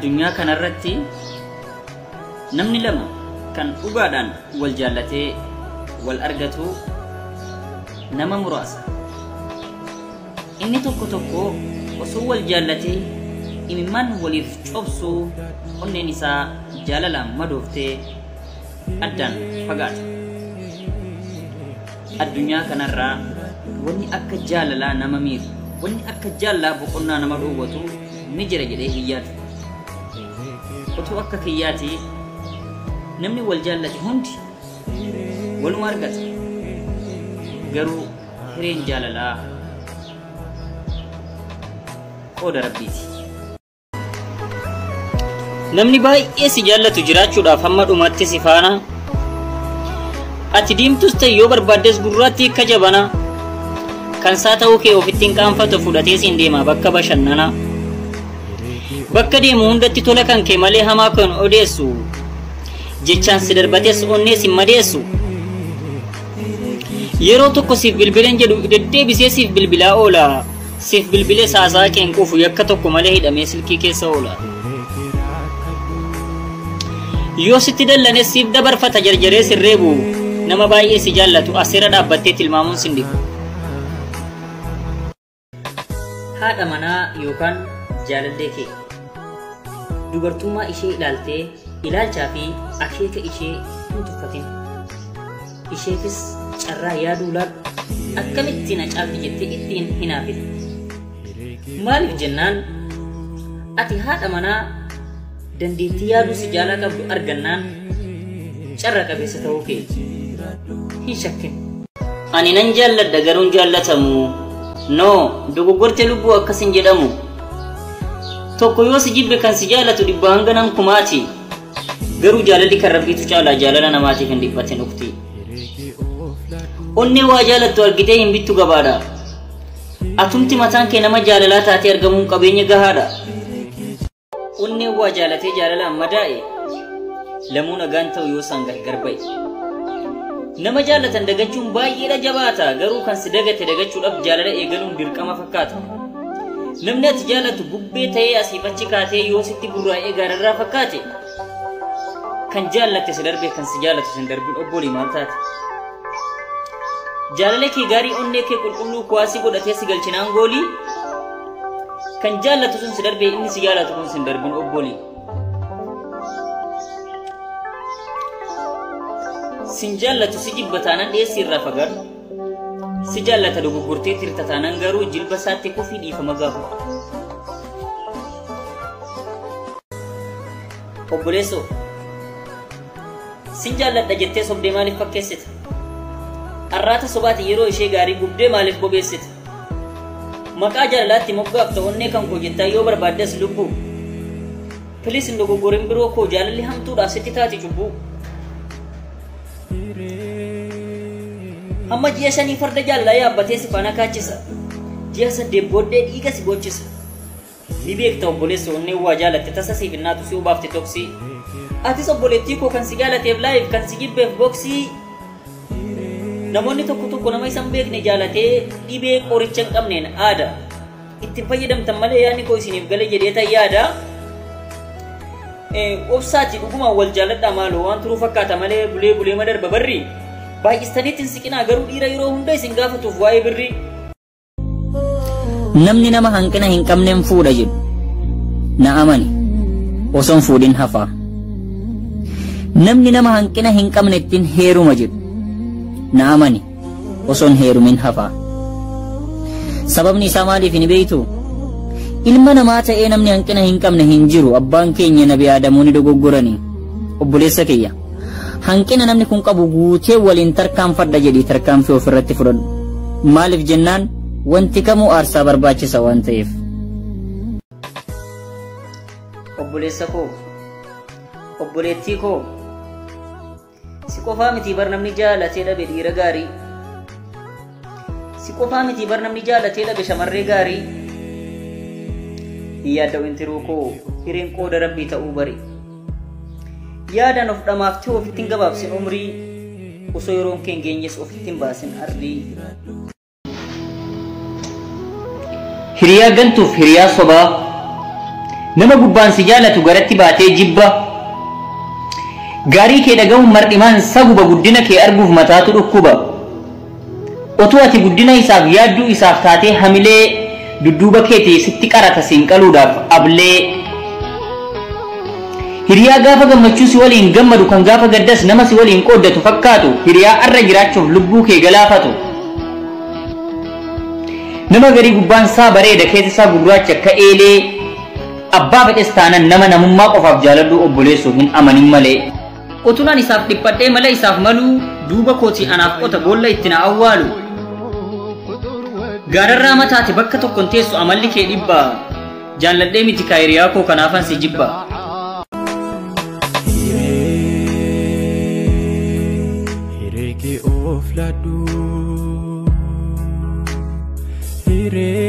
Addunyaa kanarratti namni lama kan dhugaadhaan wal jaallatee wal argatu nama muraasa. Inni tokko tokko osoo wal jaallatee imimmaan waliif cobsuu onneen isaa jaalalaan madooftee addaan fagaata. Addunyaa kanarraa wanni akka jaalalaa nama miidhu, wanni akka jaalalaa boqonnaa nama dhoowwatu ni jira jedhee hin yaadu. Utuu akka kiyyaati namni wal jaallate hundi waluma argata. Garuu hireen jaalalaa qooda Rabbiiti. Namni baay'ee si jaallatu jiraachuudhaaf hamma dhumaatti si faana. Ati diimtus ta'e yoo barbaaddes gurraatti akka jabana. Kan isaa ta'uu kee ofitti hin qaanfatu fudhatee siin deema bakka bashannanaa. Bakka deemu hundatti tola kan kee malee hamaa kan odeessu. Jechaan si darbates onnee si madeessu. Yeroo tokko siif bilbileen jedhu deddeebisee siif bilbilaa oola. Siif bilbilee saasaa kee hin quufu yakka tokko malee hidhamee silkii keessa oola. Yoo sitti dallane siif dabarfata jarjaree sin reebu. Nama baay'ee si jaallatu asirra dhaabbattee tilmaamuun sin dhibu. Haadha manaa yookaan jaalallee kee dubartummaa ishee ilaaltee ilaalchaa fi akeeka ishee hin tuffatin. Isheefis carraa yaaduu laadhu. Akkamitti na caalti jettee ittiin hinaafin. Maaliif jennaan ati haadha manaa dandeettii yaaduu si jaalaa qabdu argannaan carra qabeessa ta'uu kee hin shakkin. Ani nan jaalladha garuu hin jaallatamu. No, dogoggorte lubbuu akkas hin jedhamu. Tokko yoo si jibbe kan si jaallatu dhibba hanga nan kumaati. Garuu jaalalli kan Rabbiitu caalaa jaalala namaatiif hin dhiphatin ukti. Onnee waa jaalattu argitee hin bittu gabaadha. Atumti mataan kee nama jaalalaa taatee argamuun qabeenya gahaadha. Onnee waa jaalatee jaalalaan madaa'e lamuu nagaan ta'u yoo isaan gargar ba'e. Nama jaallatan dagachuun baay'eedha jabaata, garuu kan si dagate dagachuudhaaf jaalala eegaluun dirqama fakkaata. Namni ati jaallattu bubbee ta'ee asiif achi kaatee yoo sitti gurraa'ee gaararraa fakkaate kan jaallatte si darbe kan si jaallatu sin darbin obbolii maal taate. Jaalala kee gaarii onnee kee qulqulluu kuwaasii godhatee si galchinaan goolii kan jaallatu sun si darbe inni si jaallatu kun sin darbin obbolii. Sin jaallatu si jibba taanaan dhiyeessi irraa fagaadhu. Si jaallata dogoggortee tirta taanaan garuu jilba isaatti kufii dhiifama gaafadhu. Obboleessoo, sin jaalladha jettee sobdee maaliif fakkeessita? Arraata sobaati yeroo ishee gaarii gubdee maaliif bobeessita? Maqaa jaalalaatti moggaafta onnee kan koo jettaa yoo barbaaddes lubbuu. Pilis hin dogoggorin biroo koo jaalalli hamtuudha sitti taati cubbuu. Hamma ji'a 5 farda jaalalaa yaabbatee si faana kaachisa. Ji'a 8 booddee dhiiga si boochisa. Ni beekta obboleessa onnee waa jaalatte tasa siif hin naatu si obaafte toksii. Atis obboleettii koo kan si jaalateef laayiif kan si jibbeef boksii. Namoonni tokko tokko nama isa hin beekne jaalatee dhibee qoricha hin qabneen aada. Ittiin fayyadamtan malee yaadni koo isiniif gale jedhee tan yaada. Obsaati dhugumaan wal jaaladhaa maaloo waan turuu fakkaata malee bulee bulee madarba barri. Baay'istaniitti hin siqinaa garuu dhiira yeroo hunda isin gaafatuuf waa'ee birrii. Namni nama hanqina hin qabneen fuudha jedhu na amani osoo hin fuudhin hafaa. Namni nama hanqina hin qabne ittiin heeruma jedhu na amani osoo hin heerumin hafaa. Sababni isaa maaliif hin beektu? Ilma namaa ta'ee namni hanqina hin qabne hin jiru. Abbaan keenya Nabi Aadamuu ni dogoggorani. Obboleessa kiyya, hanqina namni kun qabu guutee waliin tarkaanfadha jedhii tarkaanfii ofirratti fudhadhu. Maaliif jennaan wanti kamuu aarsaa barbaachisa waan ta'eef. Obboleessa koo, obboleettii koo, si qofaa miti bar namni jaalatee dhabe dhiira gaarii. Si qofaa miti bar namni jaalatee dhabe shamarree gaarii. Hin yaadda'u tiruu koo hireen qooda Rabbii ta'uu bari. Yaadaan of dhamaaftee ofitti hin gabaabsin umrii, osoo yeroon kee hin geenyes ofitti hin baasin arrii. Hiriyaa gantuuf hiriyaa sobaa Nama gubbaan si jaalatu garatti baatee jibba. Gaarii kee dhaga'uun mar'imaan saguba, guddina kee arguuf mataatu dhukkuba. Otuu ati guddina isaaf yaadduu isaaf taatee hamilee, dudduuba keetii sitti qarata siin qaluudhaaf ablee. Hiriyaa gaafa gammachuu si waliin gammadu, kan gaafa gaddas nama si waliin qooddatu fakkaatu, hiriyaa arra jiraachuuf lubbuu kee galaafatu. Nama garii gubbaan isaa bareeda, keessa isaa gurraacha akka eelee, abbaa fedhes taanan nama namummaa qofaaf jaaladhu obboleessuuf hin amanin malee. Utuun isaaf dhiphadhee mala isaaf maluu, duuba kootii anaaf qota boolla itti na awwaalu. Gaararraa mataate bakka tokkon teessu amalli kee dhibba. Jaalladhee miti kaa hiriyaa koo, kanaafan si jibba. Hiree kee of laadhu. Hiree.